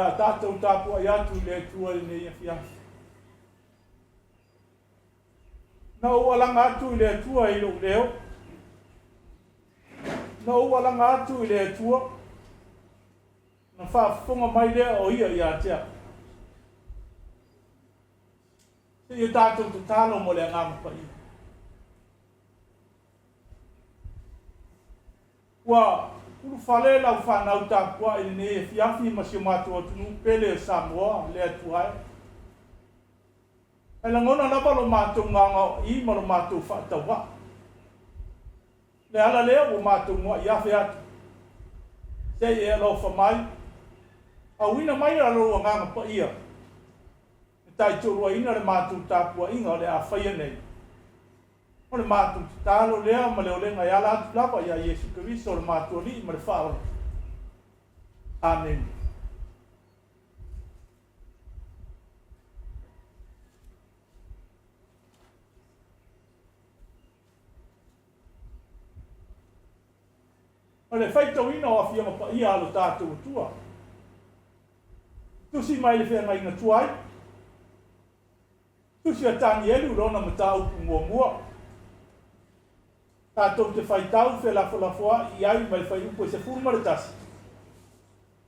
Le a tatou tapuai atu i le Atua i lenei afiafi. Na ou alaga atu i le Atua i lou leo. Na ou alaga atu i le Atua, na faafofoga mai lea o Ia ia te au. Seia tatou tatalo mo le Agaga Paia. Ua ulufale lau fanau tapuai i lenei afiafi ma si o matou atunuu pele o Samoa, le Atua e. Ae lagona lava lo matou gaogaoai ma lo matou faatauvaa. O le ala lea ua matou muai afe atu, se i e alofa mai, auina mai lou Agaga Paia e taitoaluaina le matou tapuaiga o le a faia nei. O le matou tatalo lea ma le olega e ala atu lava ia Iesu Keriso lo matou Alii ma le Faaola. Amene. O le faitauina o Afioga Paia a lo tatou Atua. Tusi mai le feagaiga tuai. Tusi a Tanielu lona mataupu muamua. Tatou te faitau felafolafoa'i i ai mai le fuaiupu e 11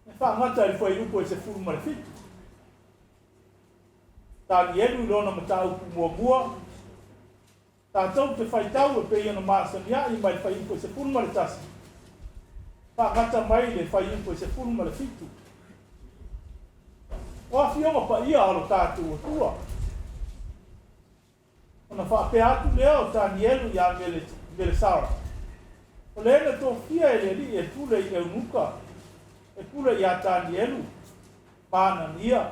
e faagata i le fuaiupu e 17. Tanielu i lona mataupu muamua. Tatou te faitau e pei ona masania'i mai le fuaiupu e 11, faagata mai le fuaiupu e 17. O Afioga paia a lo tatou Atua. Ona faapea atu lea o Tanielu iā Melesara, O le na tofia e le alii e pule i Eunuka, e pule iā Tanielu, ma Anania,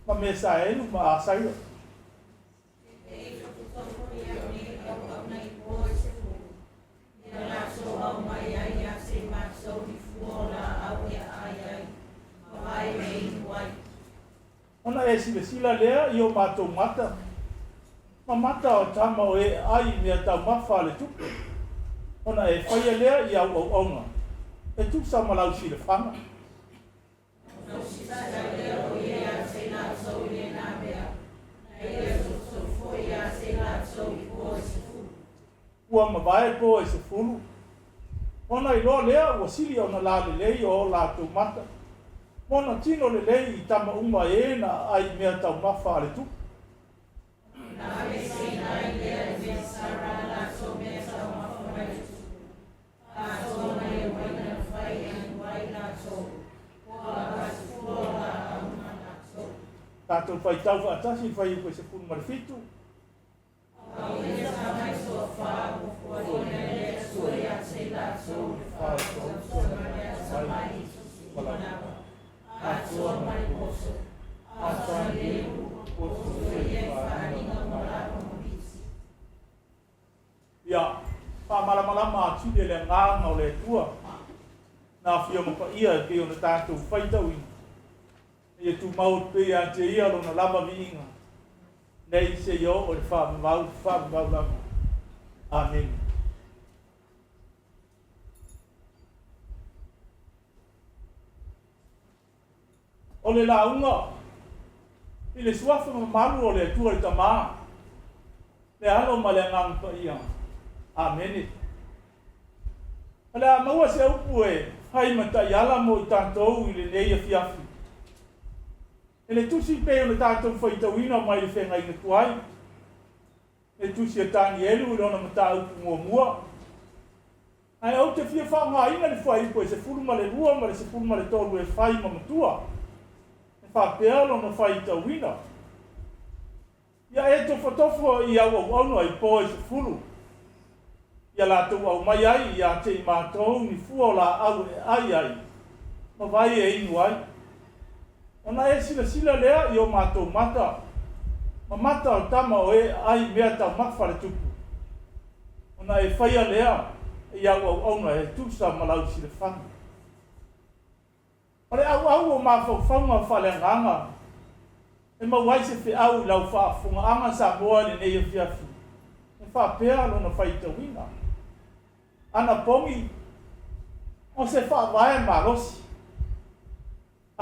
ma Mesaelu ma Asaia. E tofotofo i au nei auauna i po e 10, ia latou aumai ai ia te matou ni fua o laau e aai ai, ma vae e inu ai. Ona e silasila lea i o matou mata, ma mata o tama o e ai i mea taumafa a le tupe, ona e faia lea i au auauna, e tusa ma lau silafaga. Ua mavae po e 10, ona iloa lea ua sili ona lalelei o latou mata, ma ona tino lelei i tama uma e na aai i mea taumafa a le tupu. Atoa mai le uaina na fai e anu ai latou, ua avatu fua o laau ma latou. Tatou faitau faatasi i le fuaiupu e 17. Auina sa mai toafa ua fuaina e le Atua ia te latou le faautautaga ma le atamai i tusi uma lava, atoa ma le poto, a o Tanielu ua tuua i ai faaaliga ua lava ma piti. Ia faamalamalama atili e le Agaga o le Atua na Afioga Paia e pei ona tatou faitauina, ina ia tumau atu pea ia te Ia Lona lava viiga, nei seia oo i le faavavau faavavau lava. Amene. O le lauga i le suafa mamalu o le Atua le Tama, le Alo ma le Agaga Paia. Amene. O le a maua se upu e fai ma taiala mo i tatou i lenei afiafi. E le tusi pei ona tatou faitauina mai le feagaiga tuai, le tusi a Tanielu i lona mataupu muamua, Ae ou te fia faaaogaina le fuaiupu e 12 ma le 13 e fai ma matua, e faapea lona faitauina, Ia e tofotofo i au auauna i po e 10, ia latou aumai ai ia te i matou ni fua o laau e ai ai, ma vai e inu ai. Ona e silasila lea i o matou mata, ma mata o tama o e ai mea taumafa le tupu. Ona e faia lea i au auauna e tusa ma lau silafaga. O le auau o mafaufauga faaleagaga e maua ai se feau i lau faafofogaaga Samoa i lenei afiafi, e faapea lona faitauina. Anapogi, o se faavae malosi.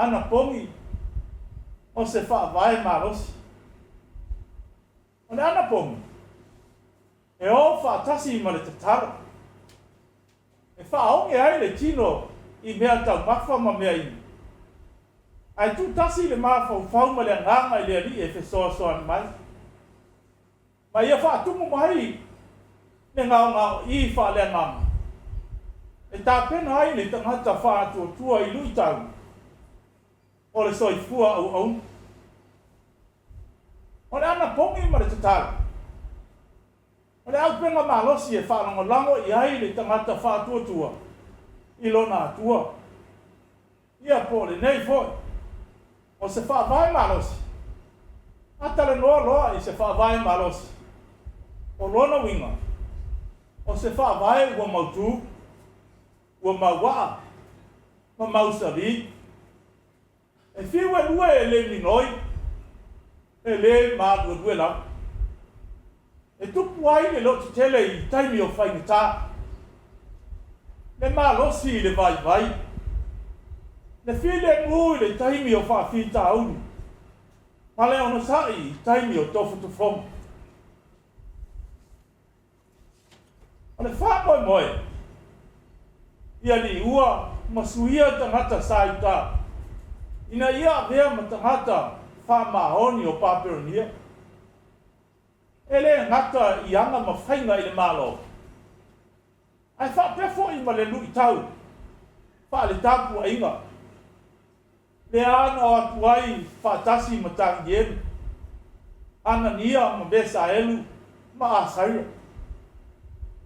Anapogi, o se faavae malosi. O le anapogi, e o faatasi ma le tatalo, e faaoge ai le tino i mea taumafa ma mea inu, ae tuutasi le mafaufau ma le agaga i le Alii e fesoasoani mai, ma ia faatumu mai le gaogaoii faaleagaga e tapena ai le tagata faatuatua i luitau o le soifua auauna. O le anapogi ma le tatalo, o le auupega malosi e faalagolago i ai le tagata faatuatua i lona Atua. Ia po o lenei foi, o se faavae malosi, a talanoa loa i se faavae malosi, o lona uiga, o se faavae ua mautu, ua mauaa ma mausali. E fiu e lue e le minoi, e le maluelue lava. E tupu ai le lototetele i taimi o faigata, le malosi i le vaivai, le filemu i le taimi o faafitauli, ma le onosai i taimi o tofotofoga. O le faamoemoe, ia liua ma suia tagata sa i uta, ina ia avea ma tagata faamaoni o Papelonia. E le gata i aga ma faiga i le Malo, ae faapea foi ma le luitau faale-tapuaiga lea na o atu ai faatasi ma Tanielu, Anania ma Mesaelu ma Asaria.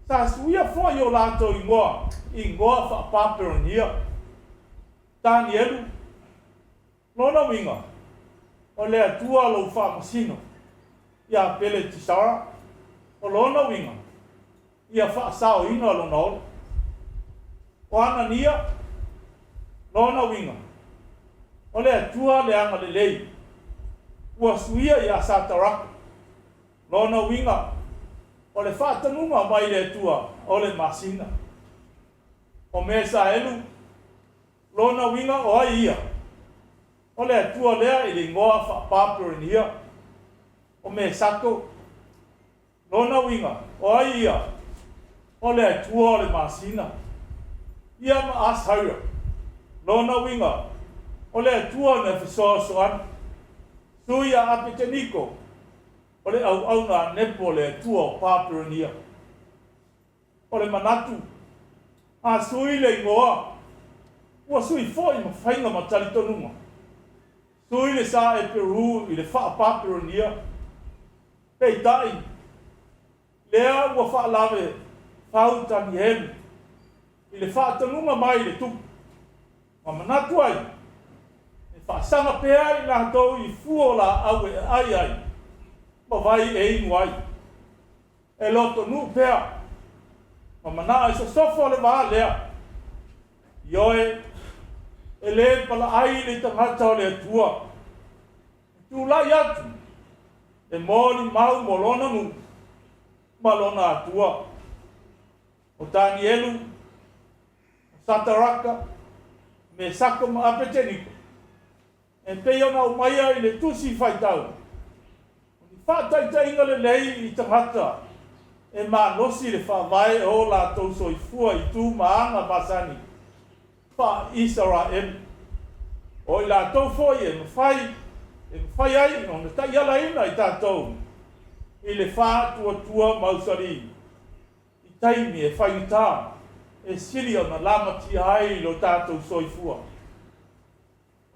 Sa suia foi o latou igoa i igoa faa-Papelonia. Tanielu, lona uiga, o le Atua lou faamasino, ia Peletisara, o lona uiga, ia faasaoina lona ola. O Anania, lona uiga, o le Atua le agalelei, ua suia ia Sataraka, lona uiga, o le faatonuga mai le Atua o le masina. O Mesaelu, lona uiga o ai ia? O le Atua lea i le igoa faa-Papelonia. O Mesako, lona uiga, o ai ia? O le Atua o le masina. Ia ma Asaria, lona uiga, o le Atua na fesoasoani. Sui ia Apeteniko, o le auauna a Nepo le Atua o Papelonia. O le manatu, a sui le igoa, ua sui foi ma faiga ma talitonuga. Sui le sa Eperu i le faa-Papelonia. Peitai, lea ua faalave fau Tanielu i le faatonuga mai le Tupu, ma manatu ai, e faasaga pea i latou i fua o laau e aai ai ma vai e inu ai. E lotonuu pea ma manao e sosofo le va lea. Ioe, e le palaai le tagata o le Atua. E tulai atu e molimau mo lona nuu ma lona Atua. O Tanielu, o Sataraka, Mesako ma Apeteniko, e pei ona aumaia i le tusi faitau, o ni faataitaiga lelei i tagata e malosi le faavae o latou soifua i tu ma aga masani faa-Isaraelu. O i latou foi e mafai e mafai ai ona taialaina i tatou i le faatuatua mausali i taimi e faigata e sili ona lamatia ai lo tatou soifua.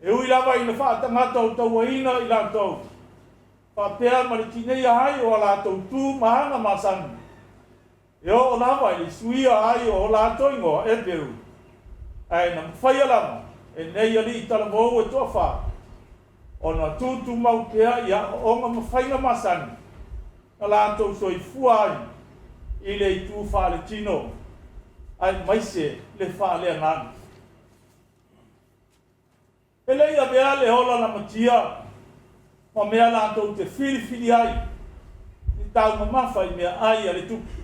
E ui lava ina faatagata o tauaina i latou, faapea ma le tineia ai o a latou tu ma aga masani, e oo lava i le suia ai o latou igoa Eperu, ae na mafaia lava e nei alii talavou e toafa ona tutumau pea i aoaoga ma faiga masani na latou soifua ai i le itu faaletino aemaise le faaleagaga. E le i avea le ola lamatia ma mea latou te filifili ai i taumamafa i meaai a le tupu,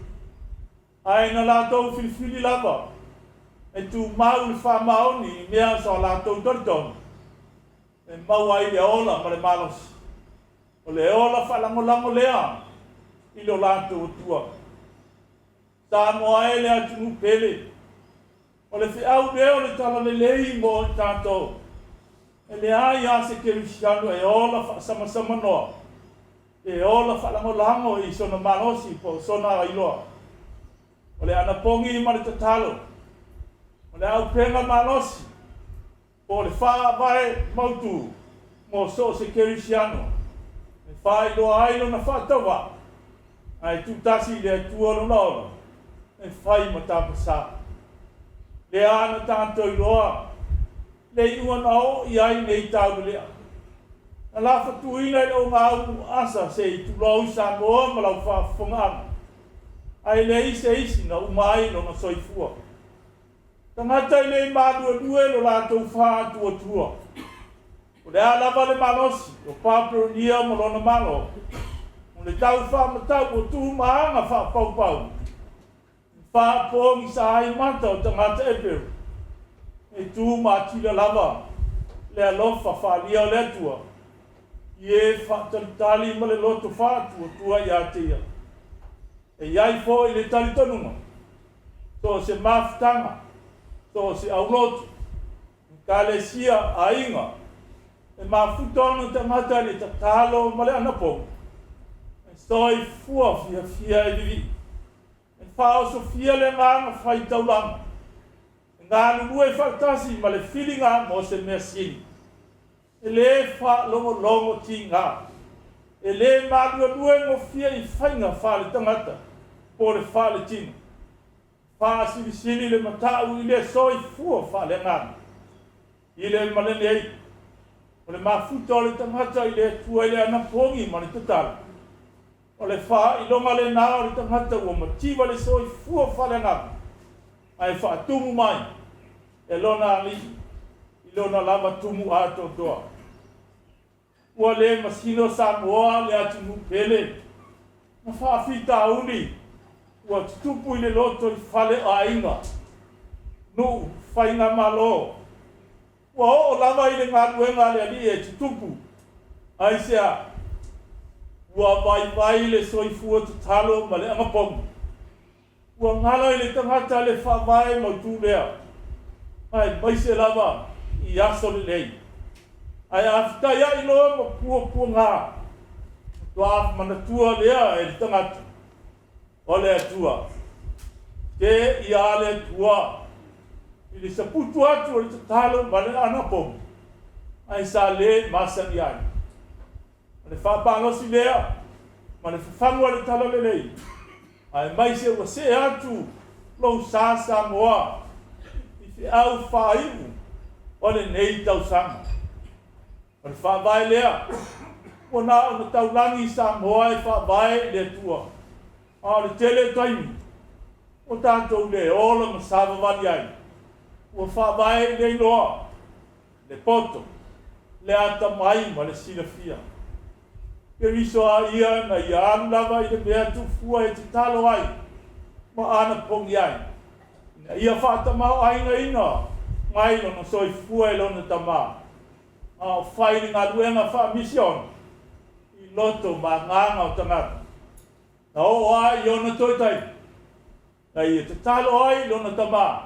ae na latou filifili lava e tumau le faamaoni i mea sa latou talitonu. e maua ai le ola ma le malosi. O le ola faalagolago lea i lo latou Atua. Samoa e le atunuu pele, o le feau lea o le talalelei mo i tatou. E leai lava se kerisiano e ola faasamasamanoa, pe ola faalagolago i sona malosi po o sona iloa. O le anapogi ma le tatalo, o le auupega malosi, po o le faavae mautu mo so o se kerisiano e faailoa ai lona faatauvaa ae tuutasi i le Atua lona ola e fai ma tapasā. Lea na tatou iloa le iuga na oo i ai nei taulelea. Na lafatuina i le ogaumu asa se i tulou Samoa ma lau faafofogaaga, ae leai se isi na uma ai lona soifua. Tagata e le maluelue lo latou faatuatua. O le a lava le malosi o Papelonia ma lona malo, o le tau faamatau o tu ma aga faapaupau, e faapogisa ai mata o tagata Eperu, e tu matila lava le alofa faaalia o le Atua, i e faatalitali ma le loto faatuatua ia te ia. E i ai foi le talitonuga, so o se mafutaga, so o se aulotu, ekalesia, aiga, e mafuta ona tagata i le tatalo ma le anapogi, e soifua fiafia e vivii, e faaosofia le agaga faitaulaga, e galulue faatasi ma le filiga mo se mea sili. E le faalogologo tiga, e le maluelue gofie i faiga faaletagata po o le faaletino. Faasilisili le matau i le soifua faaleagaga. I le ma lenei, o le mafuta o le tagata i le Atua i le anapogi ma le tatalo, o le faailoga lena o le tagata ua mativa le soifua faaleagaga, ae faatumu mai e lona Alii i lona lava tumu atoatoa. Ua le masino Samoa le atunuu pele na faafitauli ua tutupu i le loto i fale o aiga, nuu, faigamalo. Ua oo lava i le galuega a le Alii e tutupu. Aisea? Ua vaivai le soifua tatalo ma le anapogi. Ua galo i le tagata le faavae mautu lea, aemaise lava i aso lelei. Ae a fetaiai loa ma puapuaga, matua manatua lea e le tagata, o le Atua. Te ia le Atua i le saputu atu o le tatalo ma le anapogi, ae sa le masani ai. O le faapalosi lea ma le fafagu o le talalelei, aemaise ua see atu lou sa Samoa i feau faaiu o lenei tausaga. O le faavae lea, ua na ona taulagi Samoa e faavae i le Atua, a o le tele o taimi, ua tatou le ola ma savavali ai, ua faavae i le iloa, le poto, le atamai ma le silafia. Keriso a ia na ia alu lava i le mea tuufua e tatalo ai ma anapogi ai, ina ia faatamaoaigaina mai lona soifua e lona Tama, a o fai le galuega faamisione i loto ma agaga o tagata. Na oo lava i ona toe taimi, na ia tatalo ai i lona Tama,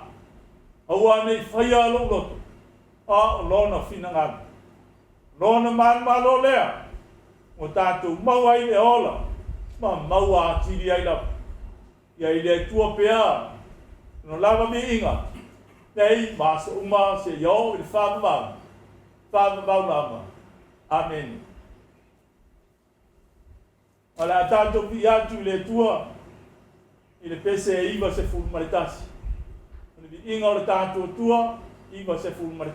aua ne i faia lou loto, a o lona finagalo. O lona manumalo lea, ua tatou maua ai le ola ma maua atili ai lava. Ia i le Atua pea lona lava viiga, nei ma aso uma seia oo i le faavavau, faavavau lava. Amene. O le a tatou vii atu i le Atua i le pese e 91. O le viiga o le tatou Atua, 91.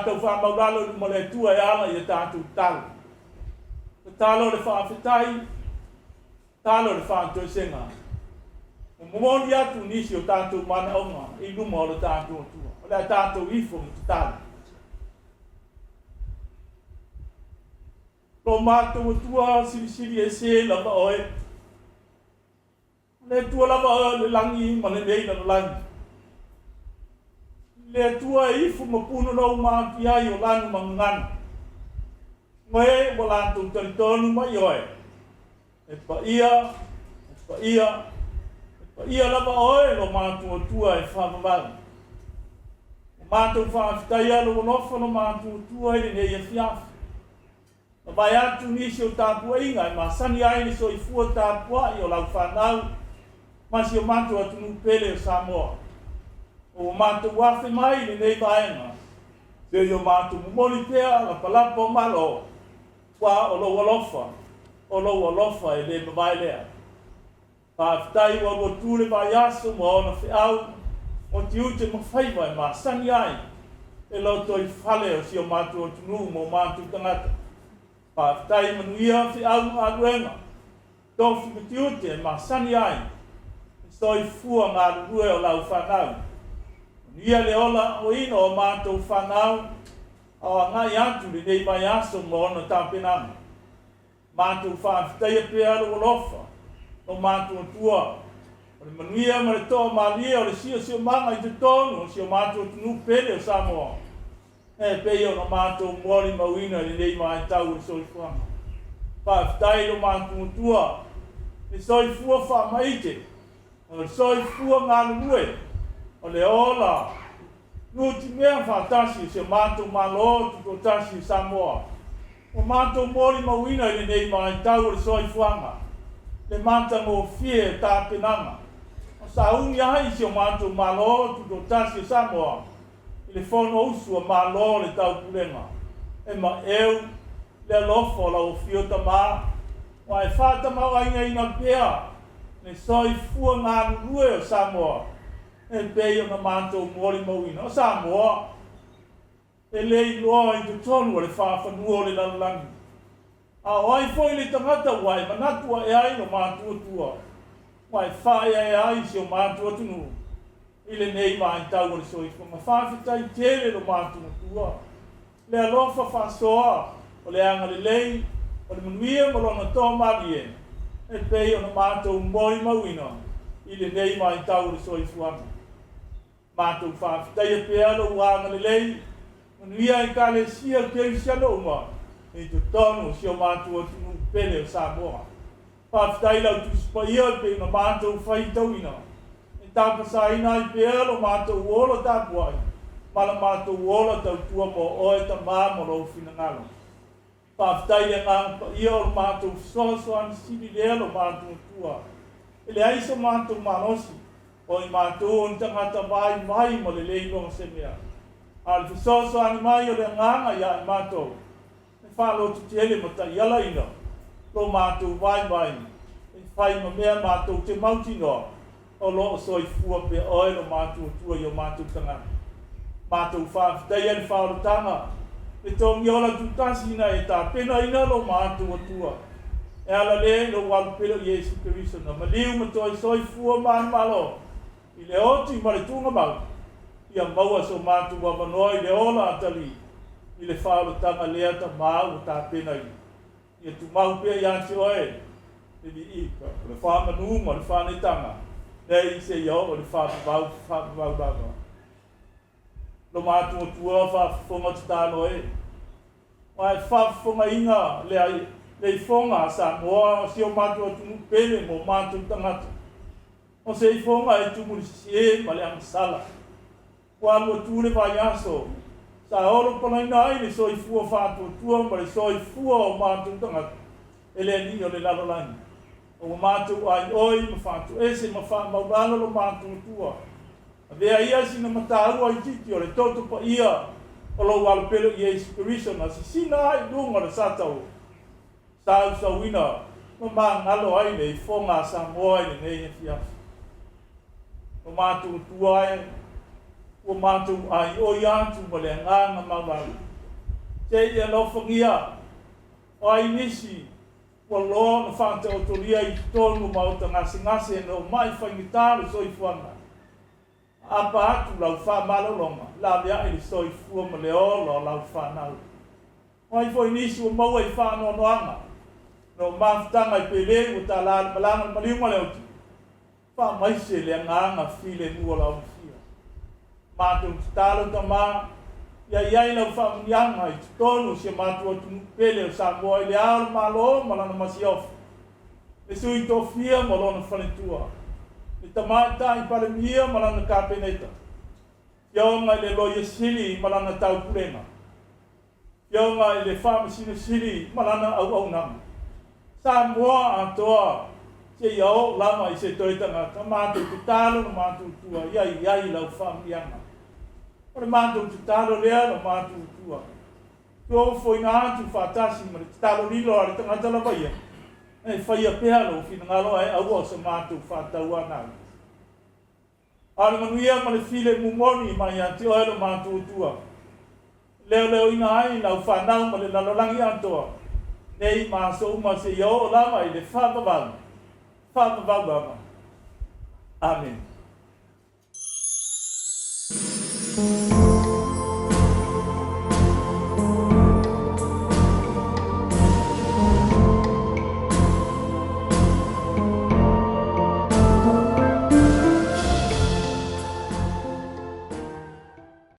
tatou faamaulalo i luma o le Atua e ala i a tatou tatalo. Tatalo o le faafetai, tatalo o le faatoesega. Ua momoli atu nisi o tatou manaoga i luma o le tatou Atua. O le a tatou ifo ma tatalo. Lo matou Atua silisili ese lava oe. O le Atua lava oe o le lagi ma lenei lalolagi. Le Atua e ifo ma punonou uma atu i ai o lanu ma gagana. Oe ua latou talitonu mai oe. E paia, e paia, e paia lava oe lo matou Atua e faavavau. Ua matou faafetaia lou alofa lo matou Atua i lenei afiafi. Mavae atu nisi o tapuaiga e masani ai le soifua tapuai o lau fanau ma si o matou atunuu pele o Samoa. Ua matou afe mai i lenei vaega, se i o matou momoli pea lapalapa o Malo, aua o lou alofa, o lou alofa e le mavae lea. Faafetai ua alu atu le vaiaso ma ona feau o tiute ma faiva e masani ai le lotoifale o si o matou atunuu ma o matou tagata. Faafetai manuia feau ma galuega, tofi ma tiute e masani ai le soifua galulue o lau fanau. Manuia le ola aoina o matou fanau a o agai atu lenei vaiaso ma ona tapenaga. Matou faafetaia pea lou alofa, lo matou Atua, o le manuia ma le toamalie o le siosiomaga i totonu o si o matou atunuu pele o Samoa, e pei ona matou molimauina i lenei vaitau o le soifuaga. Faafetai lo matou Atua, le soifua faamaite, o le soifua galulue, o le ola nutimea faatasi o si o matou Malo Tutoatasi o Samoa. Ua matou molimauina i lenei vaitau o le soifuaga le matagofie o tapenaga o sauni ai si o matou Malo Tutoatasi o Samoa i le Fonousu a Malo o le Taupulega e maeu le alofa o lau Afio Tama ua e faatamaoaigaina pea le soifua galulue o Samoa e pei ona matou molimauina o Samoa E le iloa i totonu o le faafanua o le lalolagi. A o ai foi le tagata ua e manatu ae ai lo matou Atua, ua e faaeaea ai si o matou atunuu i lenei vaitau o le soifuaga? Faafetai tele lo matou Atua, le alofa faasoa, o le agalelei, o le manuia ma lona toamalie, e pei ona matou molimauina i lenei vaitau o le soifuaga. Matou faafetaia pea lou agalelei, manuia Ekalesia Kerisiano uma i totonu o si o matou atunuu pele o Samoa. Faafetai i lau Tusi Paia e pei ona matou faitauina, e tapasaina ai pea lo matou ola tapuai ma la matou ola tautua mo oe Tama ma lou finagalo. Faafetai i le Agaga Paia o le matou fesoasoani sili lea lo matou Atua. E leai so matou malosi, o i matou o ni tagata vaivai ma le le iloa se mea. A o le fesoasoani mai o le Agaga ia i matou, e faalototele ma taialaina lo matou vaivai e fai ma mea matou te mautinoa o lo o soifua pea oe lo matou Atua i o matou tagata. Matou faafetaia le faaolataga, le togiola tutasi ina e tapenaina lo matou Atua, e ala lea i lou alu pele o Iesu Keriso na maliu ma toe soifua manumalo i le oti ma le tuugamau, ia maua so matou avanoa i le ola atalii i le faaolataga lea Tama ua tapenaina. Ia tumau pea ia te oe le viiga, o le faamanu ma le faanetaga, nei seia oo i le faavavau faavavau lava. Lo matou Atua faafofoga tatalo e, ua e faafofogaina le le ifoga a Samoa o si o matou atunuu pele mo matou tagata. O se ifoga e tumu i le sese ma le agasala. Ua alu atu le vaiaso, sa olopalaina ai le soifua faatuatua ma le soifua o matou tagata e le alii o le lalolagi. A ua matou aioi ma faatoese ma faamaulalo lo matou Atua. Avea ia sina mataua itiiti o le toto paia o lou Alo pele o Iesu Keriso na sisina ai i luga o le satau sausauina ma magalo ai le ifoga a Samoa i lenei afiafi. Lo matou Atua e. Ua matou aioi atu ma le agaga maualalo. Se i alofagia o ai nisi ua loa ona faataotolia i totonu o maota gasegase na omai faigata le soifuaga. Aapa atu lau faamalologa, laveai le soifua ma le ola o lau fanau. O ai foi nisi ua maua i faanoanoaga na o mafutaga i Peleu ua tala le malaga le maliu ma le oti, faamaise le agaga filemu o lau Mesia. Matou tatalo Tama, ia i ai lau faamanuiaga i totonu o si a matou atunuu pele o Samoa i le Ao o le Malo ma lana Masiofo, le Sui Tofia ma lona Faletua, le Tamaitai Palemia ma lana Kapeneta, Afioga i le Loia Sili ma lana Taupulega, Afioga i le Faamasino Sili ma lana auaunaga, Samoa atoa seia oo lava i se toe tagata, matou tatalo lo matou Atua ia i ai lau faamanuiaga. O le matou tatalo lea lo matou Atua, tuofoina atu faatasi ma le tatalo lilo a le tagata lava ia, e faia pea lou finagalo ae aua o se matou faatauanau. A o le manuia ma le filemu moni mai ia te oe lo matou Atua, e leoleoina ai lau fanau ma le lalolagi atoa, nei ma aso uma seia oo lava i le faavavau, faavavau lava. Amene.